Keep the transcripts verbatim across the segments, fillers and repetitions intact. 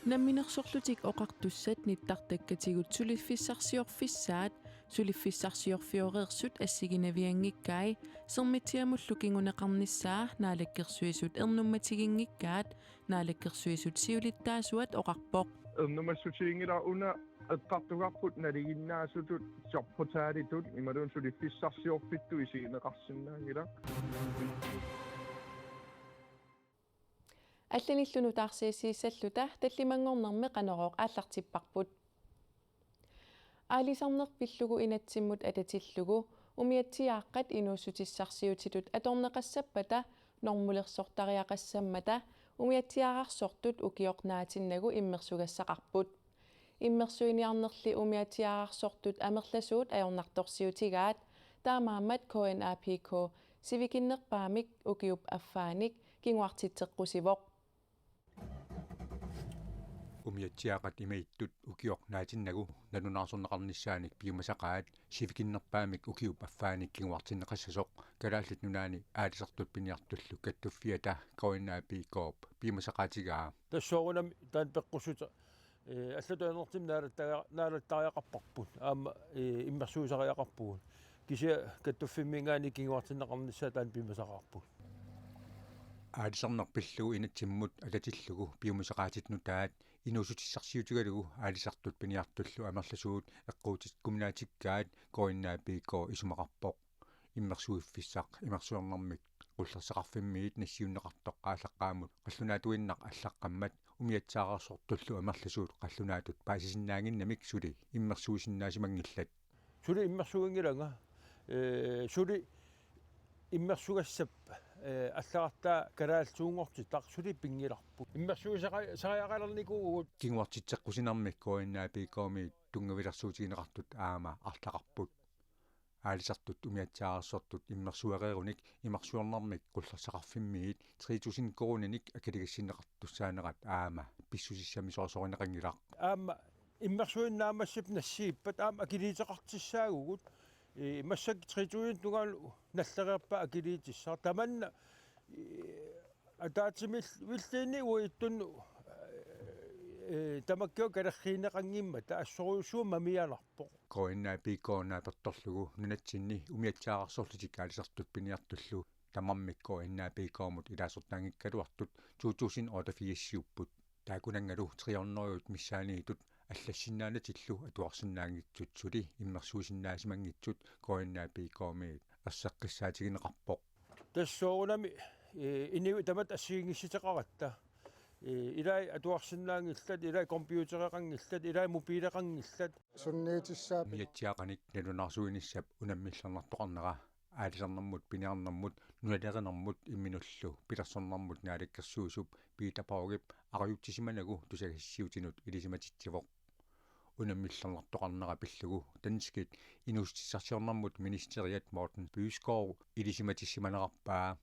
Namminersorlutik Oqartussat nittartakkatigut suliffissarsiorfissaat suliffissarsiorfioreersut assiginavianngikkai, Sermitsiamullu kinguneqarnissaa Naalakkersuisut ernummatiginngikkaat, Naalakkersuisut siulittaasuat oqarpoq. Ernumassutiginngilara, una eqqartugarput nalinginnaasutut jobportalitut imaluunniit suliffissarsiorfittut isigineqarsinnaanngilaq. Allanillu nutaarsiassiissalluta tallimanngornermi Qanorooq aallartipparput. Aalisarneq pillugu inatsimmut atatillugu umiatsiaaqqat inuussutissarsiutitut atorneqassappata normulersortariaqassammata umiatsiaararsortut ukioq naatinnagu immersugassaqarput. Immersuiniarnerli umiatsiaararsortut amerlasuut ajornartorsiutigaat, taamaammat K N A P K sivikinnerpaamik ukiup affaanik kinguartitseqqusivoq. Umiatsiaaqqat imaattut ukioq naatinnagu nalunaarsorneqarnissaanik piumasaqaat sivikinnerpaamik ukiup affaanik kinguartinneqassasoq Kalaallit Nunaanni aalisartut piniartullu kattuffiata K N A P K-p piumasaqaatigaa. Tassa soorunami taanna peqqussuteq, ee, allatut ajornartumik naalattaria-, naalattariaqarparput. Aamma, ee, immersuisariaqarpugut. Kisianni kattuffimminngaanniit kinguartinneqarnissaa taanna piumasaqaarpugut. Aalisarneq pillugu inatsimmut atatillugu piumasaqaatit nutaat inuussutissarsiutigalugu aalisartut piniartullu amerlasuut eqquutikkuminaatikkaat K N A P K isumaqarpoq. Immersuiffissaq imersuernermik qullersaqarfimmiit nassiunneqartoq aallaqqaammut qallunaatuinnaq allaqqammat umiatsiaararsortullu amerlasuut qallunaatut paasisinnaannginnamik suli immersuisinnaasimanngillat. Suli immersuinngilanga, ee, suli immersugassap, ee, allagartaa kalaallisuunngortitaq suli pinngilarput. Immersuisari-, sariaqalernikuuvugut. Kinguartitseqqusinermi K N A P K-miit tunngavilersuutigineqartut aamma arlaqarput. Aalisartut umiatsiaararsortut immersuereerunik imersuernermik qullersaqarfimmiit tre tusind koruuninik akiligassinneqartussaanerat aamma pissusissamisoorsorinneqanngilaq. Aamma immersuinnaammassip nassiippat aamma akiliuteqartussaagugut. Ee, massakkut tre tusind tungaanut nallereerpaa akiliutissaq. Tamanna, ee, ataatsimil-, villiinni uagutsinnut, ee, tamakkiup kalerriineqanngimmata assorujussuaq mamianarpoq. K N A P K naapertorlugu nunatsinni umiatsiaararsorlutik aalisartut piniartullu tamarmik K N A P K-mut ilaasortaanngikkaluartut to tusind otteogfirs-iupput. Taakkunanngalu tre hundrede missaanniittut allassinnaanatillu atuarsinnaanngitsut suli immersuisinnaasimanngitsut K N A P K-miit erseqqissaatigineqarpoq. Tassa soorunami, ee, inuit tamatta assigiinngissuteqaratta. Ee, ilai atuarsinnaanngillat, ilai computereqanngillat, ilai mobileqanngillat. Sunniutissaap. Umiatsiaaqanik nalunaarsuinissap unammillernartoqarnera aalisarnermut piniarnermut nunalerinermut imminullu pilersornermut naalakkersuisup Peter Borgip ariutsisimanagu tusagassiuutinut ilisimatitsivoq. Unammillernartoqarnera pillugu danskit inuussutissarsiornermut ministeriat Morten Bødskov ilisimatissimagaluarpaa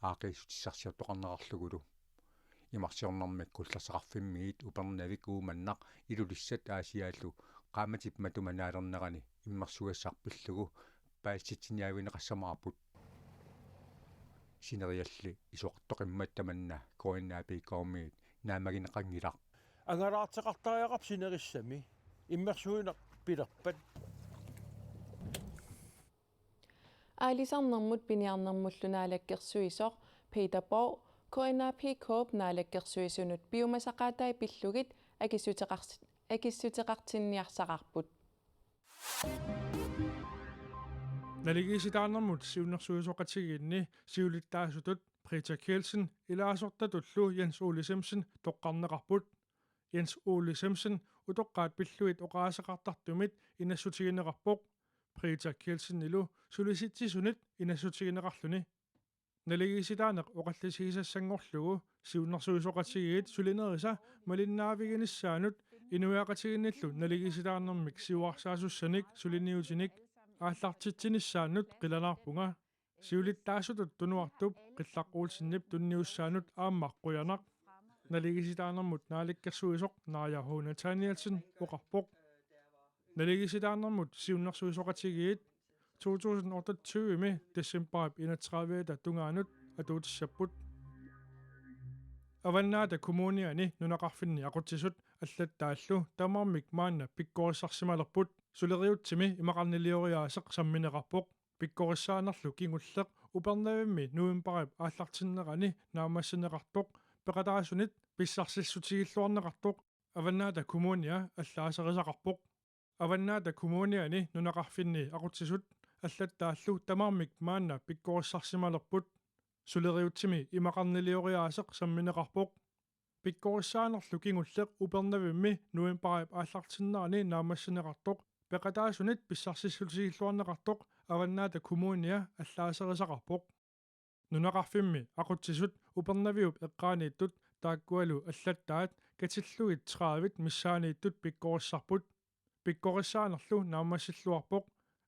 aaqqiissutissarsiortoqarnerarlugulu. Imersuernermik qullersaqarfimmiit Upernavik Uummannaq Ilulissat Aasiaallu qaammatip matuma naalernerani immersugassaq pillugu paasitsiniaavigineqassamaarput. Sinerialli isoqartoqimmat tamanna K N A P K-miit naammagineqanngilaq. Angalaarteqartariaqarpoq sinerissami immersuineq pilerpat. Aalisarnermut piniarnermullu naalakkersuisoq Peter Borg K N A P K-p naalakkersuisunut piumasaqaatai pillugit akissuteqars-, akissuteqartinniarsaraarput. Naligiissitaarnermut siunnersuisoqatigiinni siulittaasutut Britta Kielsen ilaasortatullu Jens Ole Semsen toqqarneqarput. Jens Ole Semsen utoqqaat pillugit oqaaseqartartumit inassutigineqarpoq. Britta Kielsenilu Sulisitsisunit inassutigineqarluni. Naligiissitaaneq oqallisigisassanngorlugu siunnersuisoqatigiit sulinerisa malinnaaviginissaanut inuiaqatigiinnillu naligiissitaarnermik siuarsaasussanik suliniutinik aallartitsinissaannut qilanaarpunga. Siulittaasutut Tunuartup Qillaq Olsenip tunniussaanut aamma qujanaq, naligiissitaanermut naalakkersuisoq Naaja H. Nathanielsen oqarpoq. Naligiissitaanermut siunnersuisoqatigiit to tusind otteogtyve-mi decembarip enogtredive-ata tungaanut atuutissapput. Avannaata Kommuniani nunaqarfinni aqutsisut allattaallu tamarmik maanna pikkorissarsimalerput. Suleriutsimi imaqarnilioriaaseq sammineqarpoq. Pikkorissaanerlu kingulleq Upernavimmi novembarip aallartinnerani naammassineqartoq peqataasunit pissarsissutigilluarneqartoq Avannaata Kommunia allaaserisaqarpoq. Avannaata Kommuniani nunaqarfinni aqutsisut allattaallu tamarmik maanna pikkorissarsimalerput. Suleriutsimi imaqarnilioriaaseq sammineqarpoq. Pikkorissaanerlu kingulleq Upernavimmi novembarip aallartinnerani naammassineqartoq peqataasunit pissarsissutigilluarneqartoq Avannaata Kommunia allaaserisaqarpoq. Nunaqarfimmi aqutsisut Upernaviup eqqaaniittut taakkualu allattaat katillugit tredive missaaniittut pikkorissarput. Pikkorissaanerlu naammassilluarpoq.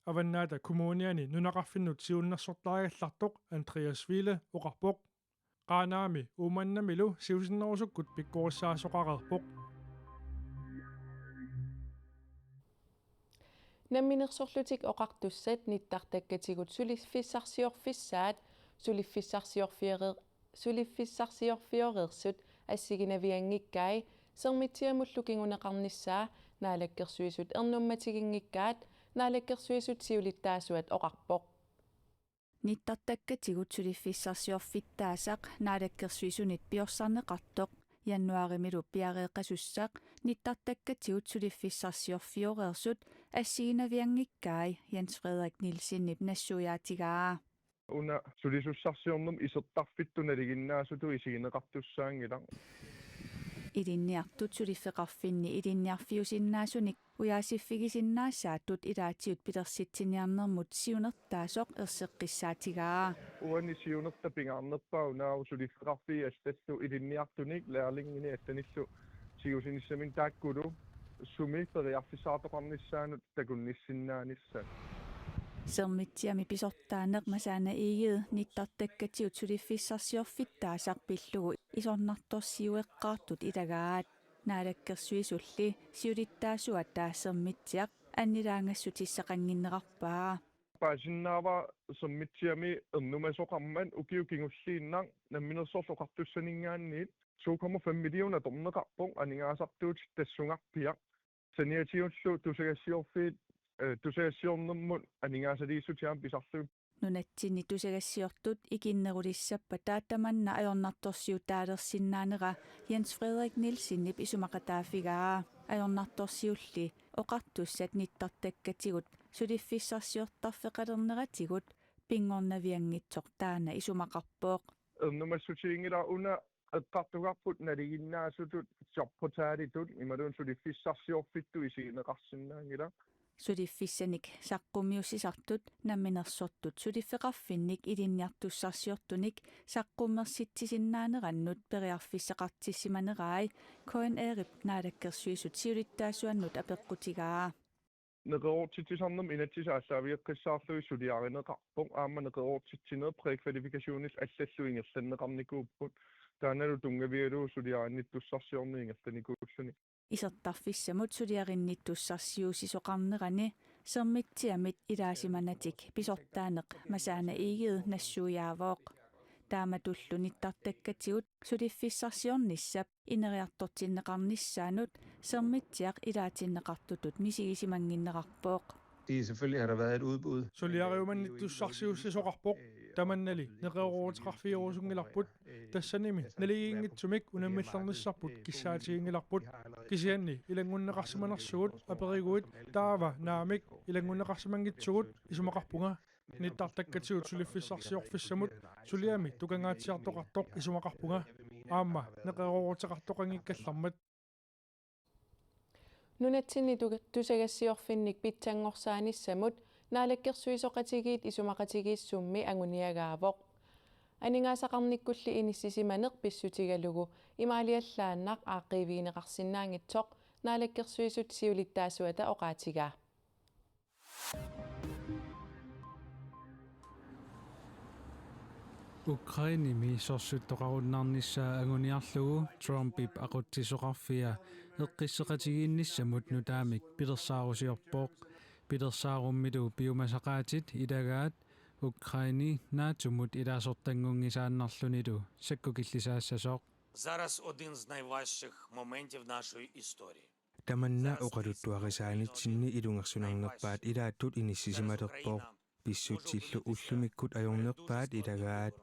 Avannaata Kommuniani nunaqarfinnut siunnersortaagallartoq Andreas Wiele oqarpoq. Qaanaami Uummannamilu siusinnerusukkut pikkorissaasoqareerpoq. Namminersorlutik Oqartussat nittartakkatigut suliffissarsiorfissaat suliffissarsiorfioreer-, suliffissarsiorfioreersut assiginavianngikkai Sermitsiamullu kinguneqarnissaa Naalakkersuisut ernummatiginngikkaat Naalakkersuisut siulittaasuat oqarpoq. Nittartakkatigut suliffissarsiorfittaasaq Naalakkersuisunit piorsarneqartoq januaarimilu piareeqqasussaq nittartakkatigut suliffissarsiorfioreersut assiginavianngikkai Jens Frederik Nielsenip nassuiaatigaa. Una sulisussarsiornermut isertarfittut nalinginnaasutut isigineqartussaanngilaq. Ilinniartut suliffeqarfinni ilinniarfiusinnaasunik ujaasiffigisinnaasaatut ilaatigut pilersitsiniarnermut siunertaasoq erseqqissaatigaa. Uani siunertaq pingaarnerpaaq unaavoq suliffeqarfiit allallu ilinniartunik lærlinginik allanillu tigusinissaminnik taakkulu sumi periarfissaqartoqarnissaanut takunnissinnaanissat. Sermitsiami pisortaaneq Masaana Egede nittartakkatigut suliffissarsiorfittaasaq pillugu isornartorsiueqqaartut ilagaat. Naalakkersuisulli siulittaasuata Sermitsiaq annilaangassutissaqannginnerarpaa. Paasinnaavara Sermitsiami ernumasoqarmat ukiut kingulliinnaq Namminersorlutik Oqartussaninngaanniit to komma fem millioner atorneqarpoq aningaasartuutit tassungarpiaq. Saniatigullu tusagassiorfiit, eh, tusagassiornermut aningaasaliissutit aamma pisarlugit. Nunatsinni tusagassiortut ikinnerulissappata tamanna ajornartorsiutaalersinnaanera Jens Frederik Nielsenip isumaqataaffigaa. Ajornartorsiulli Oqartussat nittartakkatigut suliffissarsiortarfeqalerneratigut pinngornavianngitsoq taanna isumaqarpoq. Ernumassutiginngilara una eqqartugarput nalinginnaasutut jobportalitut imaluunniit suliffissarsiorfittut isigineqarsinnaanngilaq. Suliffissanik saqqummiussisartut namminersortut suliffeqarfinnik ilinniartussarsiortunik saqqummersitsisinnaanerannut periarfissaqartissimanerai K N R-ip Naalakkersuisut siulittaasuannut apeqqutigaa. Neqeroortitsisarnermut inatsisit aallaavigeqqissaarlugit suliarineqarpoq aamma neqeroortitsineq prækvalifikationillu allallu ingerlanneqarnikuupput. Taannalu tunngavigalugu suliarinnittussarsiorneq ingerlanikuulluni. Isertarfissamut suliarinnittussarsiuussisoqarnerani Sermitsiamit ilaasimanatik pisortaaneq Masaana Egede nassuiaavoq. Taamatullu nittartakkatigut suliffissarsiornissap ineriartortinneqarnissaanut Sermitsiaq ilaatinneqartutut misigisimannginnerarpoq. Suliariumannittussarsiuussisoqarpoq. Tamannali neqerooruteqarfigerusunngilarput. Tassanimi naligiinngitsumik unammillernissarput kissaatiginngilarput. Kisianni ilanngunneqarsimanersugut aperiguit taava naamik ilanngunneqarsimanngitsugut isumaqarpunga. Nittartakkatigut suliffissarsiorfissamut suliami tukangaatsiartoqartoq isumaqarpunga. Aamma neqerooruteqartoqanngikkallarmat. Nunatsinni tu-, tusagassiorfinnik pitsanngorsaanissamut naalakkersuisooqatigiit isumaqatigiissummi anguniagaavoq. Aningaasaqarnikkulli inissisimaneq pissutigalugu imaaliallaannaq aaqqiivigineqarsinnaanngitsoq naalakkersuisut siulittaasuata oqaatigaa. Ukrainemi sorsuttoqarunnarnissaa anguniarlugu Trumpip aqutsisoqarfia eqqisseqatigiinnissamut nutaamik pilersaarusiorpoq. Pilersaarummilu piumasaqaatit ilagaat Ukraini NATO-mut ilaasortanngunngisaannarlunilu sakkukillisaassasoq. Зараз один з найважчих моментів нашої історії. Tamanna oqaluttuarisaanitsinni ilungersunarnerpaat ilaattut inissisimalerpoq. Pissutsillu ullumikkut ajornerpaat ilagaat.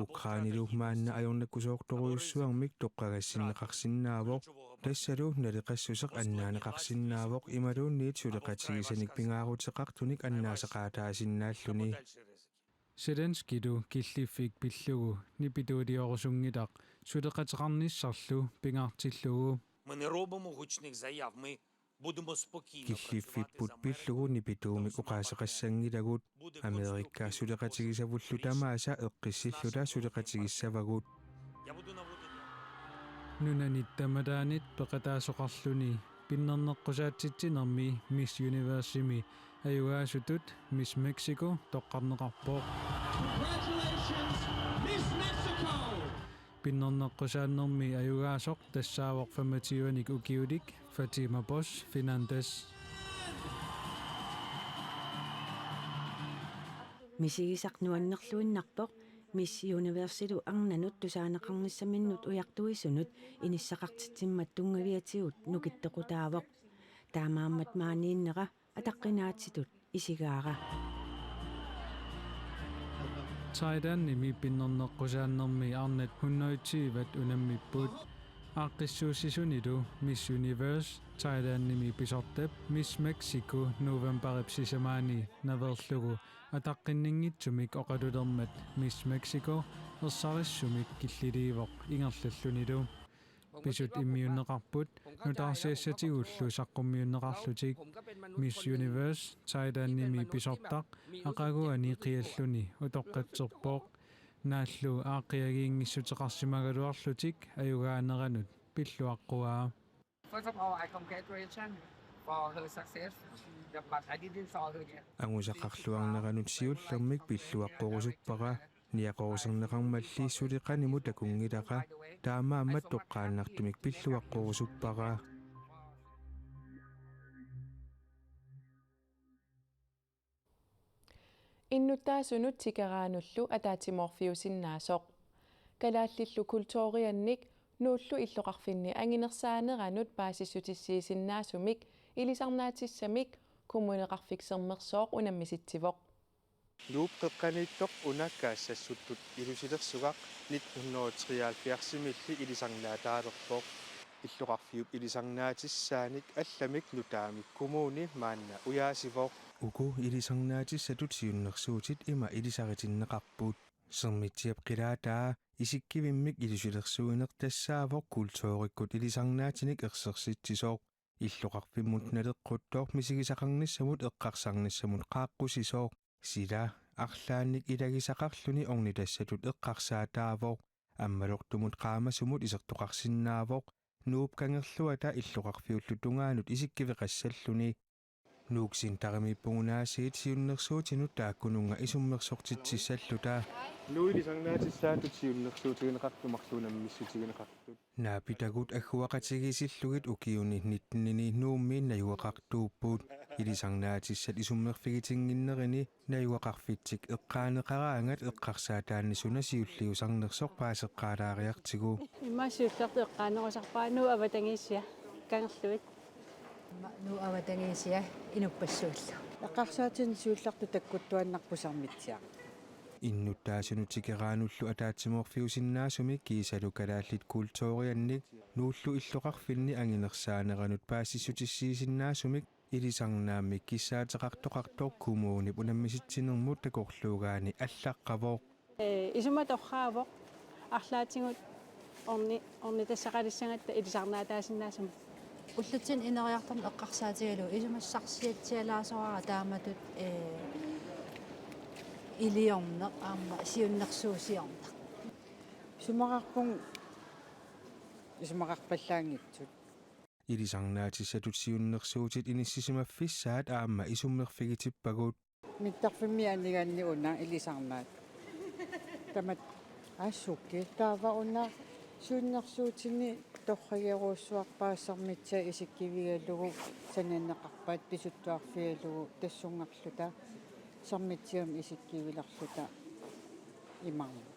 Ukrainilu maanna ajornakusoortorujussuarmik toqqagassinneqarsinnaavoq, tassalu naleqassuseq annaaneqarsinnaavoq imaluunniit suleqatigisanik pingaaruteqartunik annaasaqaataasinnaalluni. Zelenskylu killiffik pillugu nipituuliorusunngilaq suleqateqarnissarlu pingaartillugu. Ми не робимо гучних заяв, ми будемо спокійно Killiffipput pillugu nipituumik oqaaseqassanngilagut. Amerikka suleqatigisavullu tamaasa eqqissilluta suleqatigissavagut. Я буду наводити. Nunanit tamalaanit peqataasoqarluni pinnerneqqusaatsitsinermi Miss Universe-imi ajugaasutut Miss Mexico toqqarneqarpoq. Congratulations, Miss Mexico! Pinnerneqqusaanermi ajugaasoq tassaavoq femogtyvenik ukiulik Fatima Bosch Fernandez. Misigisaq nuannerluinnarpoq Miss Universe-ilu arnanut tusaaneqarnissaminnut ujartuisunut inissaqartitsimmat tunngaviatigut nukittoqutaavoq. Taamaammat maaniinnera ataqqinaatitut isigaara. Thailandimi pinnerneqqusaanermi arnat hundrede tyve unammipput. Aaqqissuussisunilu Miss Universe Thailandimi pisortap Miss Mexico novembarip sisamaani naveerlugu ataqqinninngitsumik oqalulermat Miss Mexico ersarissumik killiliivoq ingerlallunilu. Pisut immiunneqarput nutaarsiassatigullu saqqummiunneqarlutik. Miss Universe Thailandimi pisortaq aqaguani qialluni utoqqatserpoq. Naallu aaqqiagiinngissuteqarsimagaluarlutik ajugaaneranut pilluaqquaa. First of all, I congratulate her for her success, but I didn't saw her yet. Angusaqarluarneranut siullermik pilluaqqorusuppara, niaqoruserneqarmalli suli qanimut takunngilara, taamaammat toqqaannartumik pilluaqqorusuppara. Innuttaasunut tikeraanullu ataatsimoorfiusinnaasoq. Kalaallillu kulturiannik Nuullu illoqarfinni anginersaaneranut paasissutissiisinnaasumik ilisarnaatissamik Kommuneqarfik Sermersooq unammisitsivoq. Nuup qeqqaniittoq una kaassassutut ilusilersugaq nitten hundrede og treoghalvfjerds-imilli ilisarnaataalerpoq. Illoqarfiup ilisarnaatissaanik allamik nutaamik kommuni maanna ujaasivoq. Uku ilisarnaatissatut siunnersuutit ima ilisaritinneqarput: Sermitsiap qilaataa, isikkivimmik ilusilersuineq tassaavoq kulturikkut ilisarnaatinik ersersitsisoq, illoqarfimmut naleqquttoq misigisaqarnissamut eqqarsarnissamut qaaqqusisoq. Sila arlaannik ilagisaqarluni ornitassatut eqqarsaataavoq, ammalortumut qaamasumut isertoqarsinnaavoq Nuup Kangerluata illoqarfiullu tungaanut isikkiveqassalluni. Nuuk Centerimiippugut aasiit siunnersuutinut taakkununnga isummersortitsissalluta. Nuup ilisarnaatissaatut siunnersuutigineqartut marluk unammissutigineqartut. Naapitagut agguaqatigiissillugit ukiuni nitten-ini Nuummi najugaqartuupput. Ilisarnaatissat isummerfigitinnginnerini najugaqarfitsik eqqaaneqaraangat eqqarsaataanni suna siulliusarnersoq paaseqqaalaariartigu. Immaqa siullertut eqqaanerusarpara Nuup avatangiisia kangerluit. Nuup avatangiisia inuppassuillu. Eqqarsaatinik siullertut takkuttuaannarpoq Sermitsiaq. Innuttaasunut tikeraanullu ataatsimoorfiusinnaasumik kiisalu Kalaallit Kulturiannik Nuullu illoqarfinni anginersaaneranut paasissutissiisinnaasumik ilisarnaammik kissaateqartoqartoq kommunip unammisitsinermut takorluugaani allaqqavoq. Ee, isuma torraavoq arlaatigut orni-, ornitassaqalissagatta ilisarnaataasinnaasumik. Ullutsinni ineriartorneq eqqarsaatigalugu isumassarsiatsialaasoraara taamatut, ee, iliorneq aamma siunnersuusiorneq. Isumaqarpunga isumaqarpallaanngitsut. Ilisarnaatissatut siunnersuutit inissisimaffissaat aamma isummerfigitippagut. Mittarfimmi aniganni una ilisarnaat. Tamat assukki taava una siunnersuutini torragerujussuarpara Sermitsiaq isikkivigalugu sananeqarpat pisuttuarfigalugu tassungarluta Sermitsiami isikkivilerluta imarmut.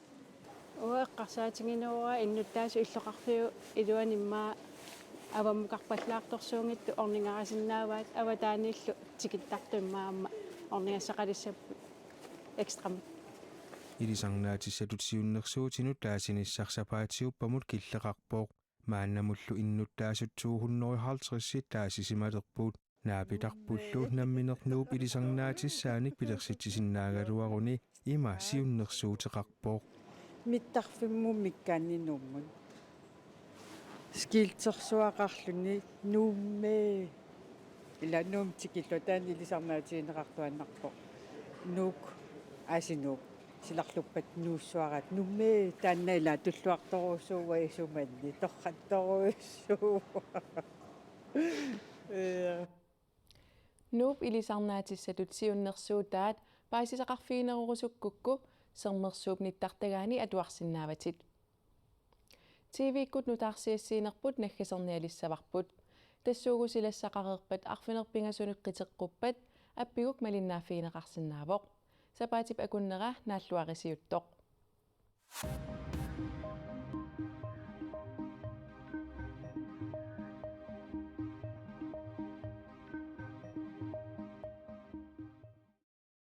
Uanga eqqarsaatigineruara innuttaasut illoqarfiup iluani immaqa avammukarpallaartorsuunngitsut ornigarisinnaavaat, avataaniillu tikittartut immaqa aamma ornigassaqalissapput ekstramik. Ilisarnaatissatut siunnersuutinut taasinissaq sapaatiuppamut killeqarpoq. Maannamullu innuttaasut to hundrede og halvtreds taasisimalerput. Naapitarpullu nammineq Nuup ilisarnaatissaanik pilersitsisinnaagaluaruni ima siunnersuuteqarpoq. Mittarfimmut mikkaanni Nuummut. Skiltersuaqarluni Nuummi. Ila Nuummi tikillugu taanna ilisarnaatigineqartuaannarpoq. Nuuk, Aasinuuk. Silarluppat nuussuaraat Nuummi, taanna ila tulluartorujussuuvoq isumanni, torrattorujussuuvoq. Ee. Nuup ilisarnaatissatut siunnersuutaat paasisaqarfiginerorusukkukku Sermersuup nittartagaani atuarsinnaavatit. T V-kkut nutaarsiassiinerput naggasernialissavarput. Tassuugu silassaqareerpat arfineq-pingasunut qiteqquppat appiguk malinnaaffigineqarsinnaavoq. Sapaatip akunnera naalluarisiuttoq.